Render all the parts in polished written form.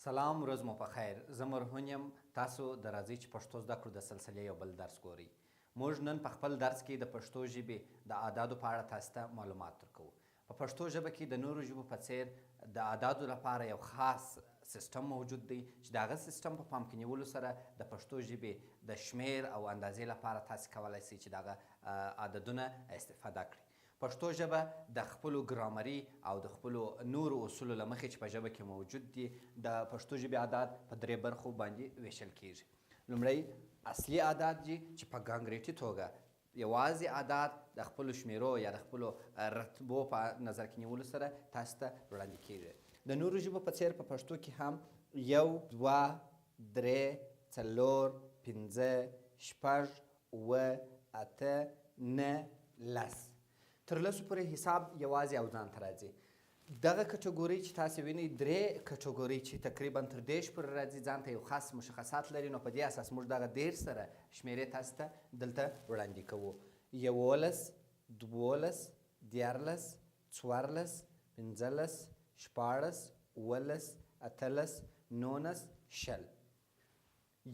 سلام ورځ مو په خیر، زه مرهون یم. تاسو د راځئ چې پښتو زده کړو د سلسلې یو بل درس ګورئ. موږ نن په خپل درس کې د پښتو ژبې د اعدادو په اړه تاسو ته معلومات درکوو. په پښتو ژبه کې د نورو ژبو په څیر د اعدادو لپاره یو خاص سیستم موجود دی چې د هغه سیستم په پام کې نیولو سره د پښتو ژبې د شمیر او اندازې لپاره تاسو کولای شئ چې دغه عددونه استفاده کړئ. پښتو ژبه د خپلو ګرامري او د خپلو نورو اصولو له مخې چې په ژبه کې موجود دي، د پښتو ژبې اعداد په درې برخو باندې وېشل کېږي. لومړی اصلي اعداد دي چې په ګانګرېټي توګه یوازې اعداد د خپلو شمېرو یا د خپلو رتبو په نظر کې نیولو سره تاسو ته وړاندې کېږي. د نورو ژبو په څېر په پښتو کې هم یو، دوه، درې، څلور، پنځه، شپږ، اووه، اته، نهه، لس. تر لسو پورې حساب یوازې او ځان ته راځي. دغه کټګورۍ چې تاسې وینئ، درې کټګورۍ چې تقریبا تر 30 پورې راځي، ځان ته یو خاص مشخصات لري، نو په دې اساس موږ دغه 30 سره شمېرې تاسې ته دلته وړاندې کوو. 11، 12، 13، 14، 15، 16، 17، 18، 19، 20.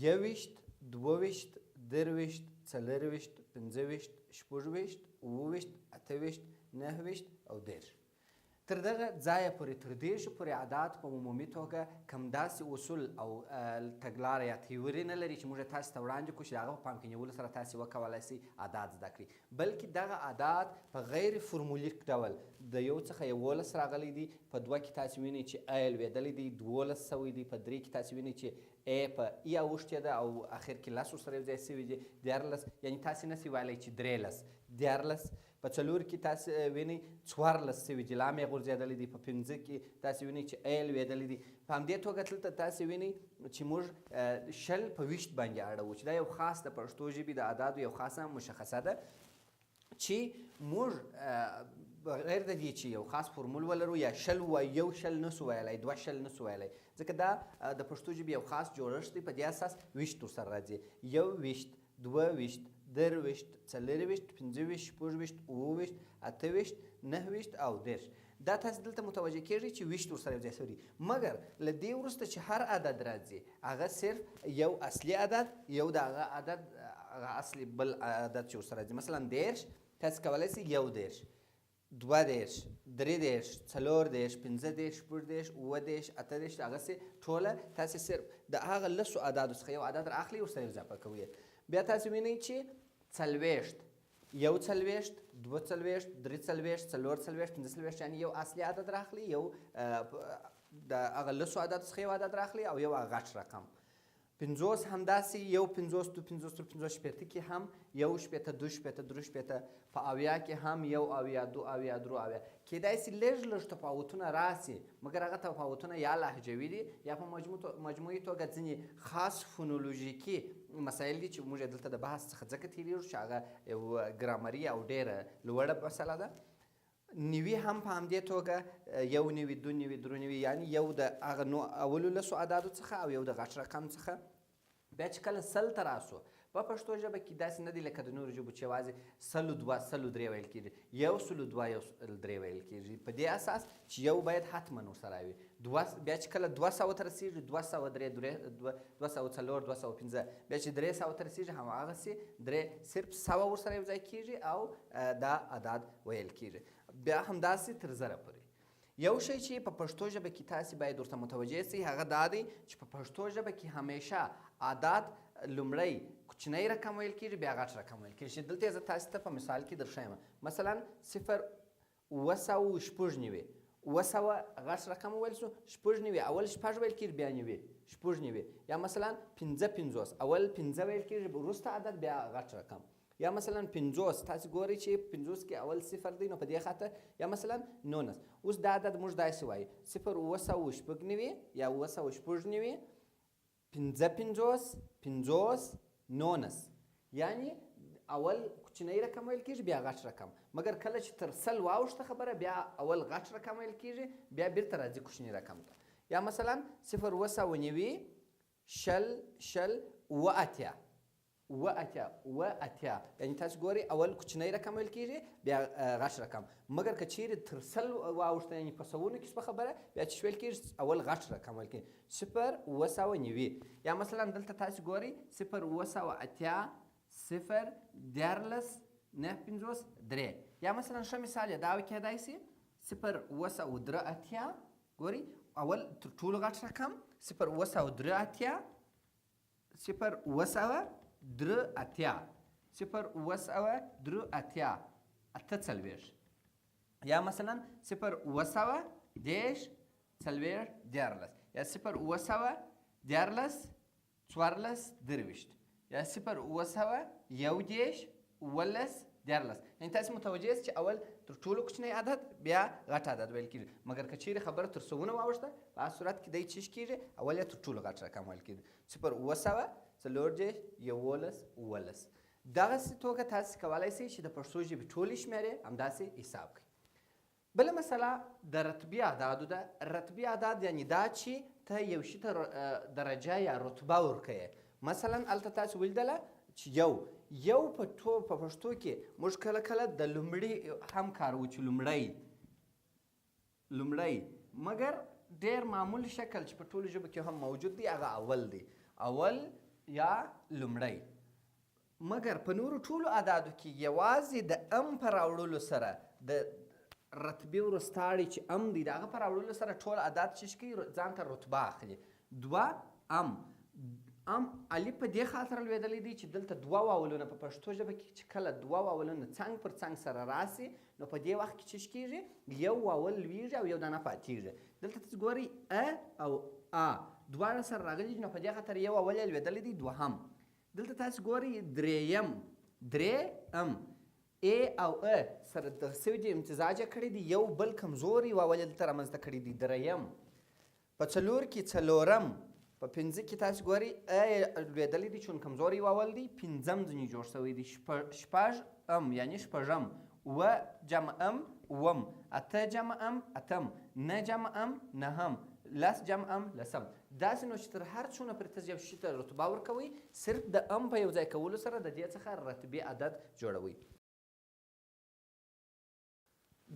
21، 22، 23، 24، 25، 26، 27، 28، 29 او 30. تر دغه ځایه پورې، تر 30 پورې اعداد په عمومي توګه کوم داسې اصول او تګلاره یا تیوري نه لري چې موږ تاسې ته وړاندې کړو چې د هغه په پام کې نیولو سره تاسې وکولای شئ اعداد زده کړئ، بلکې دغه اعداد په غیر فورمولیک ډول د یو څخه 11 راغلی دی. په دوه کې تاسې وینئ چې ا لوېدلی دی، 12 شوی دی. په درې کې تاسې وینئ چې ا په ای اوښتې ده او اخر کې لس ورسره یو ځای شوي دي، 13. یعنې تاسې نه شئ ویلی چې 13، 13. په څلور کې تاسې وینئ 14 شوي دي، لام یې غورځېدلی دی. په پنځه کې تاسې وینئ چې ا لوېدلی دی. په همدې توګه دلته تاسې وینئ چې موږ 20 په 20 باندې اړوو، چې دا یو خاص د پښتو ژبې د اعدادو یو خاصه مشخصه ده چې موږ بغیر د دې چې یو خاص فورمول ولرو یا 20 ووایو، یو 20 نه سو ویلی، دوه 20 نه سو ویلی، ځکه دا د پښتو ژبې یو خاص جوړښت دی. په دې اساس 20 ورسره راځي. 21، 22، 23، 24، 25، 26، 27، 28، 29 او 30. دا تاسې دلته متوجه کېږئ چې 20 ورسره یو ځای شوی دی، مګر له دې وروسته چې هر عدد راځي هغه صرف یو اصلي عدد، یو د هغه عدد هغه اصلي بل عدد چې ورسره راځي. مثلا 30، تاسې کولای شئ 31، 32، 33، 34، 35، 36، 37، 38، هغسې ټوله تاسې صرف د هغه لسو اعدادو څخه یو عدد را اخلئ، ورسره اضافه کوئ. بیا تاسې وینئ چې 40، 41، 42، 43، 44، 45، یعنې یو اصلي عدد را اخلي، یو د هغه لسو عددو څخه یو عدد را اخلي او یو هغه غټ رقم. 50 همداسې 51، 52، 53، 60 کې هم 61، 62، 63، په 70 کې هم 71، 72، 73. کېدای شي لږ لږ تفاوتونه راسي، مګر هغه تفاوتونه یا لهجوي دي یا په مجموعي توګه ځینې خاص فونولوژیکي مسایل دي چې موږ یې دلته د بحث څخه ځکه تېرېږو چې هغه یو ګرامري او ډېره لوړه مسله ده. 90 هم په همدې توګه 91، 92، 93، یعنې یو د هغه نو اولو لسو اعدادو څخه او یو د غټ رقم څخه. بیا چې کله 100 ته راسو، په پښتو ژبه کې داسې نه دی لکه د نورو ژبو چې یوازې 102، 103 ویل کېږي، 102، 103 ویل کېږي، په دې اساس چې یو باید حتما ورسره وي. دوه، بیا چې کله 200 ته رسېږي، 203، 204، 205، بیا چې 300 ته رسېږي هماغسې درې، صرف سوه ورسره یو ځای کېږي او دا اعداد ویل کېږي. بیا همداسې تر 1000 پورې. یو شی چې په پښتو ژبه کې تاسې باید ورته متوجه شئ هغه دا دی چې په پښتو ژبه کې همیشه اعداد لومړی کوچنی رقم ویل کېږي، بیا غټ رقم ویل کېږي، چې دلته یې زه تاسې ته په مثال کې درښیم. مثلا 0، 796، 700 غټ رقم وویل شو، 96 اول شپږ ویل کېږي بیا نوي، 96. یا مثلا 55، اول پنځه ویل کېږي، وروسته عدد، بیا غټ رقم. یا مثلا 50، تاسې ګورئ چې 50 کې اول صفر دی، نو په دې خاطر. یا مثلا 19. اوس دا عدد موږ داسې وایو: 0، 796 یا 796، 55، 50، 19. یعنی اول کوچنی رقم ویل کېږي، بیا غټ رقم، مګر کله چې تر 100 واوښته خبره، بیا اول غټ رقم ویل کېږي، بیا بیرته راځي کوچني رقم ته. یا مثلا 0، 790، 20، 20، 87. 87، 87، یعنی تاسو ګورئ اول کوچنی رقم ویل کېږي، بیا غټ رقم. مګر که چیرې تر 100 واوښته، یعنی په سوونو کې شوه خبره، بیا چې ویل کېږي؟ اول غټ رقم ویل کېږي، 0790. یا مثلا دلته تاسو ګورئ 0780 0 13 59 3. یا مثلا ښه مثال یې دا کېدای شي 0783. ګورئ، اول تر ټولو غټ رقم 0783، 0783، 0783 48. یا مثلا 0730 40 13، یا 0713 14 23، یا 0731 17 13. یعنی تاسو متوجه یاست چې اول تر ټولو کوچنی عدد، بیا غټ عدد ویل کېږي. مګر که چیرې خبره تر سوونه واوښته، په هغه صورت کې دی چیش کېږي؟ اول یې تر ټولو غټ رقم ویل کېږي، 0700 34 11 17. دغسې توګه تاسو کولی شئ چې د پښتو ژبې ټولې شمېرې همداسې حساب کړئ. بله مسله د رتبي اعدادو ده. رتبي اعداد یعنی دا چې ته یو شي ته درجه یا رتبه ورکوې. مثلا هلته تاسو ولیدله چې یو یو په پښتو کې موږ کله کله د لومړي هم کاروو چې لومړی لومړی، مګر ډېر معمول شکل چې په ټولو ژبو کې هم موجود دی هغه اول دی، اول یا لومړی. مګر په نورو ټولو اعدادو کې یوازې د ام په راوړلو سره، د رتبې وروستاړی چې ام دی، د هغه په راوړلو سره ټول اعداد چې کوي ځان ته رتبه اخلي. دوه ام، ام الف په دې خاطر لوېدلی دی چې دلته دوه واولونه په پښتو ژبه کې چې کله دوه واولونه څنګ پر څنګ سره راسي، نو په دې وخت کې چې کېږي یو واول لوېږي او یو دانه پاتېږي. دلته تاسو ګورئ ا او ا دواړه سره راغلي دي، نو په دې خاطر یو واول یې لوېدلی دی، دوهم. دلته تاسو ګورئ درېیم، درې ام، ا او ا سره دغه سوي دي، امتزاج یې کړی دی، یو بل کمزوری واول یې دلته رامنځته کړی دی، درېیم. په څلور کې څلورم، په پنځه کې تاسو ګورئ ا یې لوېدلی دی چون کمزوری واول دی، پنځم ځینې جوړ شوی دی. شپږ ام یعنی شپږم، اووه جمع ام اووم، اته جمع ام اتم، نه جمع ام نهم، لس جمع ام لسم. داسې نو چې تر هر څونه پورې تاسو یو شي ته رتبه ورکوئ، صرف د ام په یو ځای کولو سره د دې څخه رتبي عدد جوړوئ.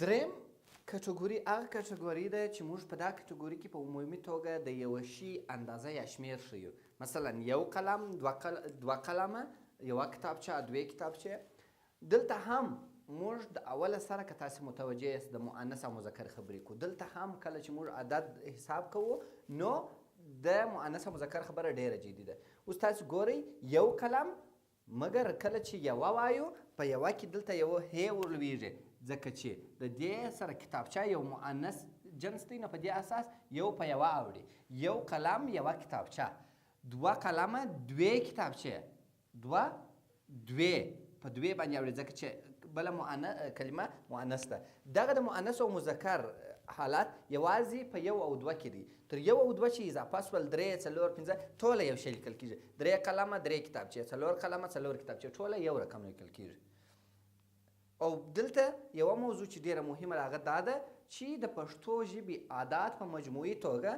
دریم کټګوري هغه کټګوري ده چې موږ په دا کټګوري کې په عمومي توګه د یوه شي اندازه یا شمېر ښیو. مثلا یو قلم، دوه قلمه، یوه کتابچه، دوې کتابچې. دلته هم موږ د اوله سره که تاسې متوجه یاست د مؤنث او مذکر خبرې کوو. دلته هم کله چې موږ عدد حساب کوو نو د مؤنث او مذکر خبره ډېره جدي ده. اوس تاسو ګورئ یو قلم، مګر کله چې یوه وایو په یوه کې دلته یوه هې ورلوېږي، ځکه چې د دې سره کتابچه یو مؤنث جنس دی، نو په دې اساس یو په یوه اوړي. یو قلم یوه کتابچه، دوه قلمه دوې کتابچې، دوه دوې په دوې باندې اوړي، ځکه چې بله کلمه مؤنث ده. دغه د مؤنث او مذکر حالت یوازې په یو او دوه کې دی. تر یو او دوه چې اضافه سول درې څلور پنځه ټوله یو شی لیکل کېږي. درې قلمه درې کتابچې، څلور قلمه څلور کتابچې، ټوله یو رقم لیکل کېږي. او دلته یوه موضوع چې ډېره مهمه ده هغه دا ده چې د پښتو ژبې عادات په مجموعي توګه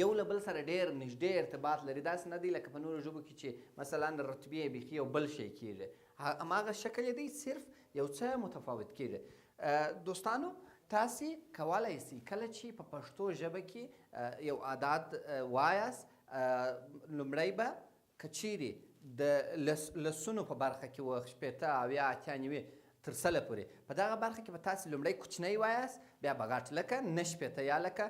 یو له بل سره ډېر نږدې ارتباط لري. داسې نه دی لکه په نورو ژبو کې چې مثلا رتبې یې بیخي یو بل شی کېږي، هماغه شکل یې دی، صرف یو څه متفاوت کېږي. دوستانو تاسې کولی سئ کله چې په پښتو ژبه کې یو عادات وایاست، لومړی به که چیرې د لسونو په برخه کې و 60، 70، 80، 90 تر 100 پورې په دغه برخه کې به تاسې لومړی کوچنی وایاست، بیا به غټ، لکه 69 یا لکه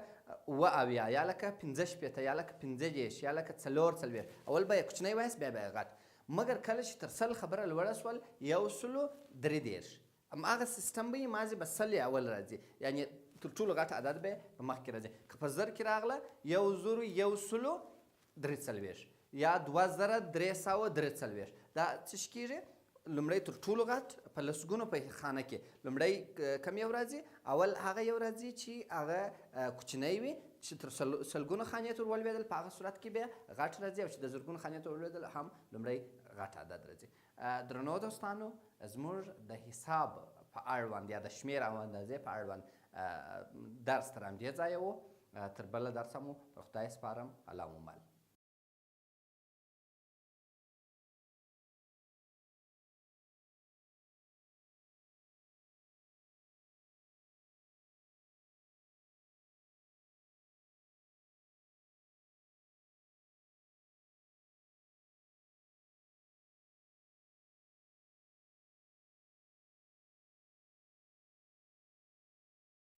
77 یا لکه 65 یا لکه 35 یا لکه 44. اول به یې کوچنی وایاست، بیا به یې غټ. مګر کله چې تر 100 خبره لوړه سول، 133، هماغه سیستم به یې مازې به 100 یې اول راځي، یعنې تر ټولو غټ عدد به په مخ کې راځي. که په زر کې راغله 1143 یا 2343، دا څه شي کېږي؟ لومړی تر ټولو غټ په لسګونو په خانه کې لومړی کم یو راځي، اول هغه یو راځي چې هغه کوچنی وي، چې تر سلګونو خانې ته ولوېدل په هغه صورت کې بیا غټ راځي، او چې د زرګونو خانې ته ولوېدل هم لومړی غټ عدد راځي. درنو دوستانو، زموږ د حساب په اړوند یا د شمېر او اندازې په اړوند درس تر همدې ځایه و. تر بله درسه مو پر خدای سپارم. الله مو مل.